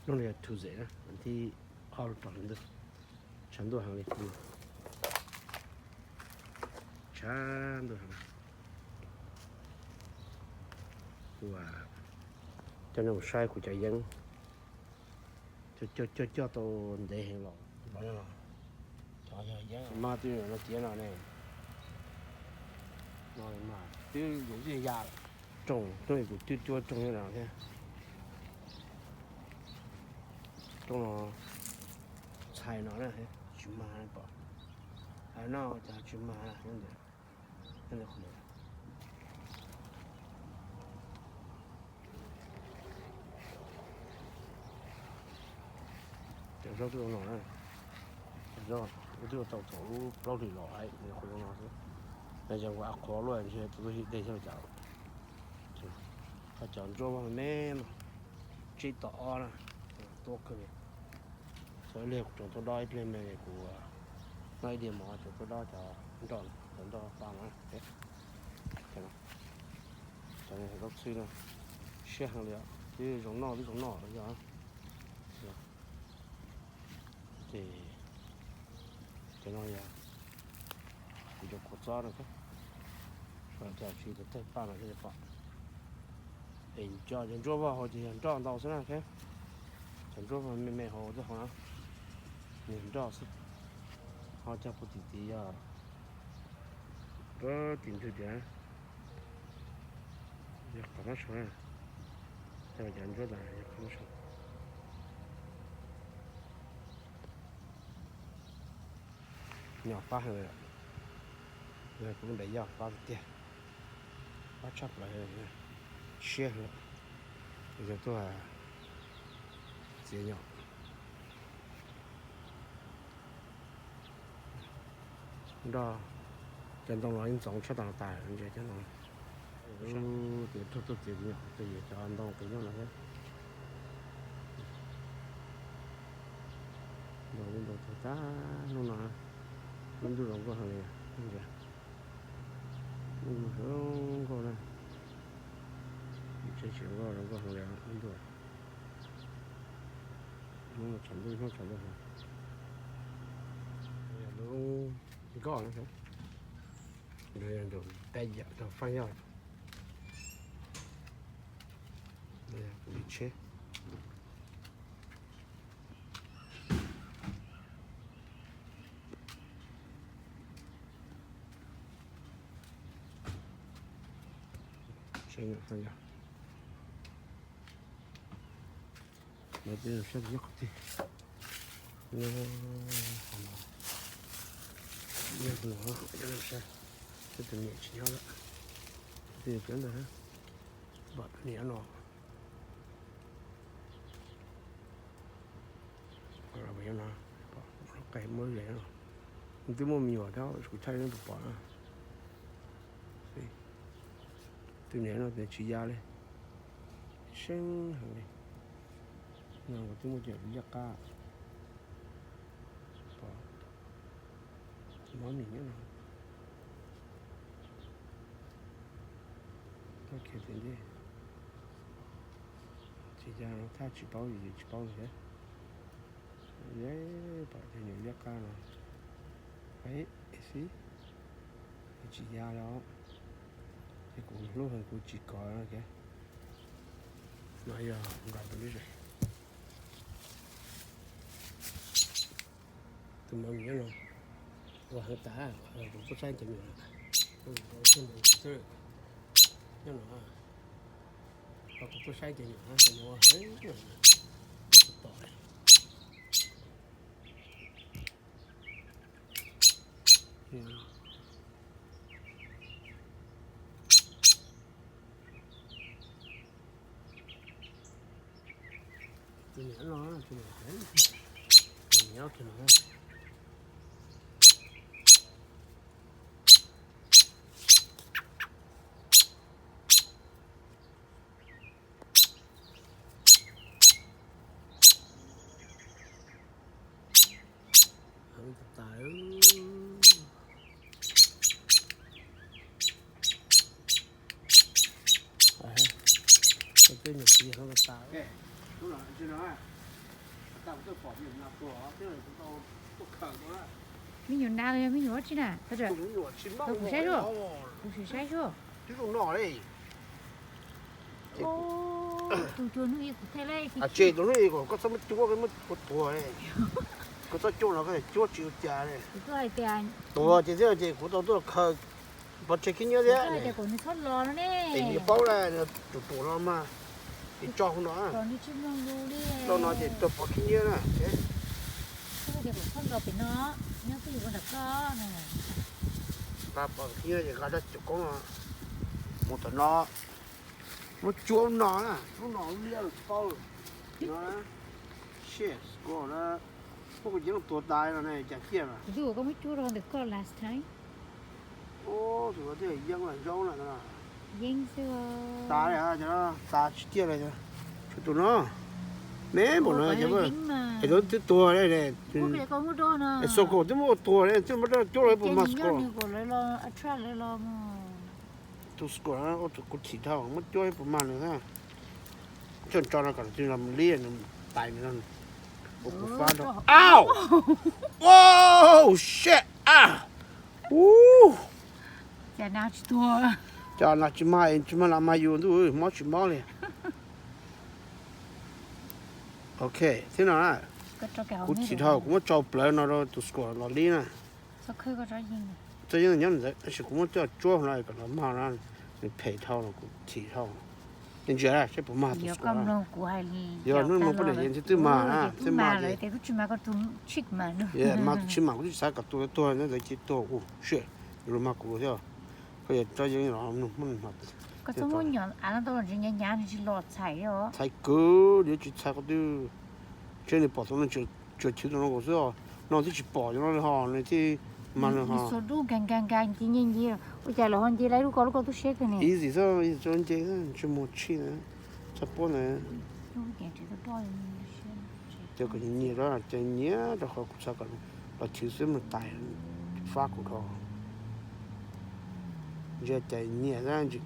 Hnub no yog Tuesday na, thib ob lub rau hli ntuj. Tshav ntuj heev li, tshav ntuj heev. Kuv coj nej mus saib kuv cov yeeb, coj coj coj tau ntev heev los, los tsis mag twb no tiav no ne. No mas twb yus twb ya rooj, hnub kuv twb cuab rooj no thiab. Rooj no txhais no na, tsis mag pom. Hais no cas tsis mag na. Cov zaub twb no na, cov zaub twb tau thaum lub plaub hlis los hais qhov no xwb. Yog kuv a qhuav luaj ntshe tus tub hib dej xyov cas. Cov ntsuab me me no, tsib tom ob na, tuab kawg li. Txog ib pliag kuv tseem tuaj dob ib pliag me kuv noj ib diav mov tseem tuaj dob cov nroj, cov nroj paj no. Cov no zaub txhwb no, siab heev li, twb zoo noj twb zoo noj yog. Ces cov no yog kuv cov kua txob no thiab, cov tsis cov tawg paj no thiab pom. Es cov ntsuab voj hauv ces yog nroj ntau xwb na thiab. Cov ntsuab voj me me hauv tej hauv na, nws nroj xwb. Ho cog puag tim tid yog, puag tim ntug tias yog qhov mab sau na, cov ntsuab tas yog qhov mab sau. Nyom fab heev li, kuv lub npe yog fab tiag, fab tshaj plaws, siab heev. Yog tuaj txiav nyom. Nroj, cov ntoo los ib ntxoov tshaj tas tas, cov ntoo tias raug tuaj txiav txiv nyom, tus yuav cov ntoo qis nyuj no thiab. Ntoo ntoo tag tag hnub no, lub ntuj zoo nkauj heev li, zoo nkauj na, tsev tsis zoo nkauj, zoo nkauj heev li lub ntuj. Hnub no tshav ntuj, hnub tshav ntuj heev. Lub nkoj no, peb yam rau faaj yoj, kuv li tsheb. Tsheb nyom faaj yoj. Lawv peb saib tus nyob qhov twg. Nyob qhov no, nyob qhov no, saib tus niam tsis nyob lawm. Tus niam pem ntawd, pom tus niam no. Qe muab ze no, twb muaj me nyuam thiab kuv thaij nej puas pom na. Tus niam no tus tsis ya li, seeb heev li. No kuv twb muaj cov liab qab, pom mob mis nyob no. Thaj khiav tim ntej, tsis ya no thaj tsis paub, tsis paub thiab. Pom cov nyuam liab qab no, xib, tsis ya li os. Ces kuv hlub heev kuv tsis kov no thiab. No yog nqa tus lub zes. Tus mos nyob no ua heev tas, kuv tuaj saib cov nyuam lawm. Nyob no, kuv tuaj saib cov nyuam, cov nyuam ua heev, kuv pom li. Tus niam no, tus niam heev, tus niam kiag no. Heev tas tas. Tej nyuam txiv heev tas tas. Me nyuam nas los yog me nyuam dab tsi na? Kuv saib os, kuv sim saib os. Tus cua hnub ib kuv thiaj li, tus hnub ib kom koj txhob muab cuab, muab kuv tuag. Koj txhob cuab no koj cuab tsis ua cas li. Tuag ces thiab ces kuv tau tuaj khaws pov tseg khib nyiab thiab. Ces nws paub na, nws tus tuam no mas, ces tso hauv no. Tso no ces tau pov khib nyiab na. Nqa pov khib nyiab ces nqa rab cuam koob no mus tom no, muab cuab lub no na, lub no lub liab tsis paub no. Shit, squirrel na, muab kuv cev tuag tas no ne, cas ciaj na. Kuv twb ua koj muab cuab rau ntawm koj last time. Tus no twb yeeb lawm zaub na. Yeeb xwb. Tas li, tas tsis ciaj li. Tshuav tus no me npaum no, es tus twb tuag li. Squirrel twb muab ua tuag li, twb muab rab cuab los puas mag squirrel. Tus squirrel kuv thim dhau, muab cuab puas mag nws. Coj tso no kom nws li nws tais nws, ua kuv fab rau. Au! Wow, shit, a! Ub! Cas nas tsis mag, tsis mag nas mag yus ntuj, mob tsis mob li. Ok, thiab no, kuv thim dhau, kuv muab tso plawv no rau tus squirrel los li na. Txhob yeej nyob ntawd, tab sis kuv muab coj tsuab no kom los mag no, nws phem dhau los kuv thim dhau. Ntsia seb puas mag tus squirrel. Yog hnub no poj niam yeej twb mag na, twb mag li. Mag tus tshib mas kuv twb tsis xav kom tus tuag, ntawd ces tuag kuv, shit, yuav luag mag kuv thiab. Koj yog tsob yeeb los, txhob muab nyuam av no tau los ntsis nyav nyav nws tsis los txhais li. Txhais kwv, yuav tsis txhais qhov twg. Seb nws pom tau no, tsuas chwv tau no xwb os. No twb tsis pom no li ho nws thiaj mag nws ho. Xuas dub nkas nkas nkas nce nce nce, ua cas lawv ho nce lawv lub ko lub ko tub siab kawg ne. Easy xwb, easy tso nce xwb, tsis muaj tshij na, txhob puab ntawd. Cov kom nyiam, cov nyiam rau qhov kuv xav kom los chwv xwb mas tais fab kuv dhau. Ntsia cas nyiam xwb.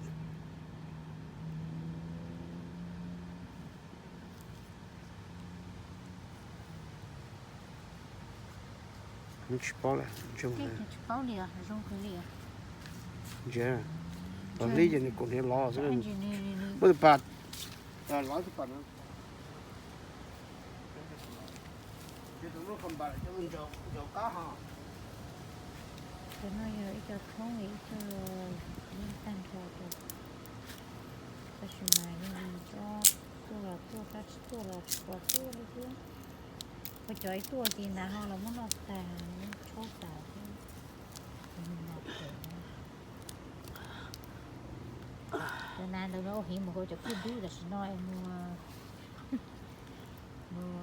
Tsis paub li, ntsia, los li ces nws kaum hniav los xwb. Muab tus pas, los tus pas no. Cov no yog ib co thoob, ib co qab ho. Cov no yog ib co thoob, ib co yeej tag nrho rau. Tab sis mas yeej tsob tuaj los tuaj, tab tsis tuaj los tsis pom tuaj li thiab. Ua cov ib tuaj ces nas ho los muab noj tas, tshob tas thiab. Cov nas ntawd ua heev mus hauv cov kwj dub tam sim no es mus, mus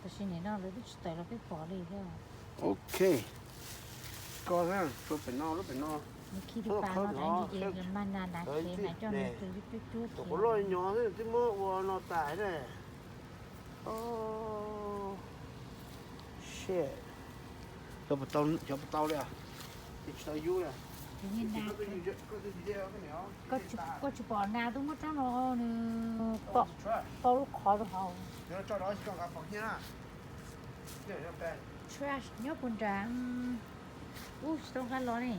Tam sim nim no lawv twb tsis tawm los peb pom li thiab. Ok, ko na, tsuas pem no, lub pem no. Nws khi tus pas no tas ces mas nas nas kev mas coj nws tus cuab cuab tus kev. Quav loj nyo xwb twb muab ua no tas ne. Shit, cov puas tau li os? Tsis tau yub li. Koj tsis pom nas twb muab rab no nws pau lub qhov rau hauv. Trash nyob puag nrad. Ub, tsis tau nqa los ne.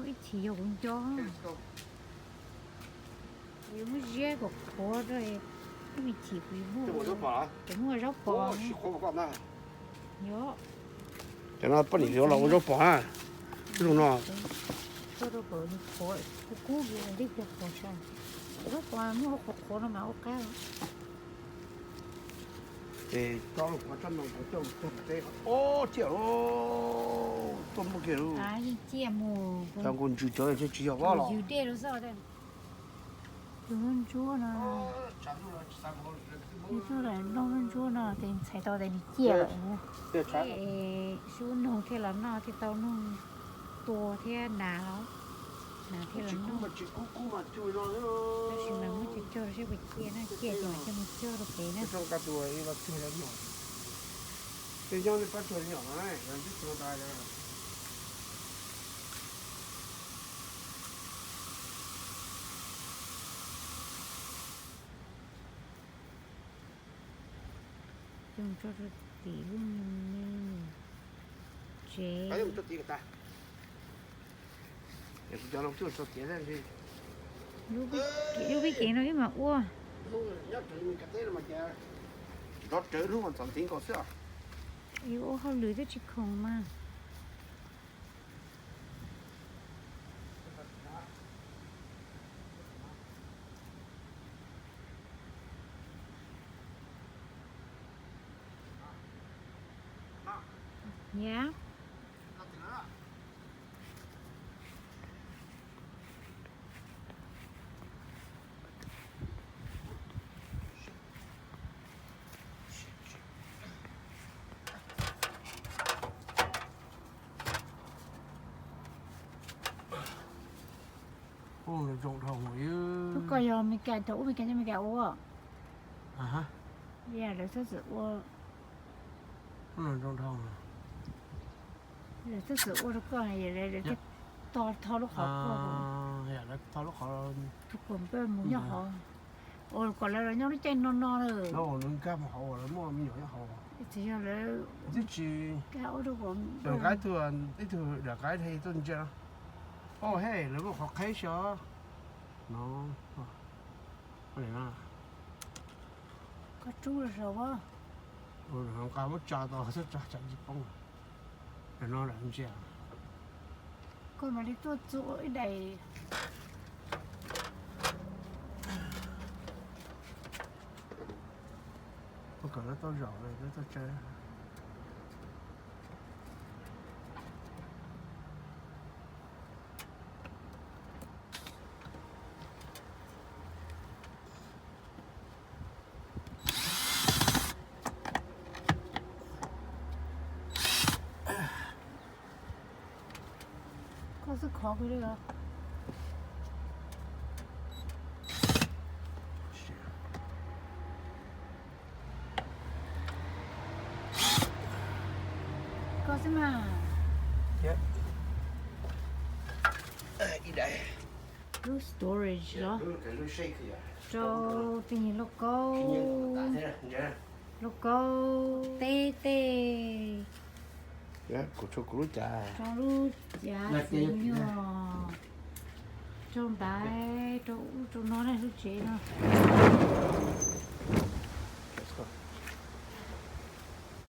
Ib chim yog kuv nco. Kuv yuav muab ziab kom qhuav rau, ib me chim kuv yuav muab, kuv muab ua zaub pos. Yog. Cov no poj niam yuav los ua zaub pos na. Zoo no. Kub kub li ntej kiag qhuav sai. Zaub pos muab ua qhuav qhuav no mas ua qab. Ces tso lub qhuav tsob ntoo coj mus tuag tom teb. Ob, ciaj, tuaj muaj kiag lub. Yeej ciaj mus. Cov nkaus ntsws cov tsis yog vab los. Tus ntsuab no, tus ntsuab no, noj lub ntsuab no ces txhais tau tias nws ciaj lawm. Sub noog thiaj los noj thiaj tau noog tua thiab nas los, nas thiaj los noj. Tab sis mas muab cog cog rau seb puas ciaj na, ciaj ces mam coj mus cog rau pem na. Tso rau tim lub me me tsev. Lub pib kev no wb mam ua. Nrov rawv hnub mas txom ntxhiv nkaus xwb. Yuav ua hauj lwm twb tsis khoom mas. Yam. Lub ko yog Meskas, thaum ub Meskas coj Meskas ua. Yam lawv txhob txwm ua. Lawv txhob txwm ua rau koj, yam lawv thiaj tho lub qhov koj. Tus kuam npawj mus nyob hauv. Ua kom lawv los nyob lub caij no no lawm. Lawv nkag mus hauv, lawv muaj me nyuam nyob hauv. Tsis yog lawv twb tsis nkag ua rau kuam npawj. Ib tug daim qaib tuaj ntsia no. Au he, lawv muaj qhov qheb xyov no. Koj rub los saum. Nqa muab tsa tau, txhob tsa tsam tsis poob. No ntsia. Koj mam li tuaj txua ib daim. Koj kom lawv tau zaum lawv tau tsa. Koj xub khov kawg li os. Koj xwb mas. Lub storage los rau tej niag lauj kaub, lauj kaub teb tej. Kuv tshuav kuv lub cav, rau lub cav txiv nyuag, rau ntaiv, rau ub rau no ne, lub tsev no.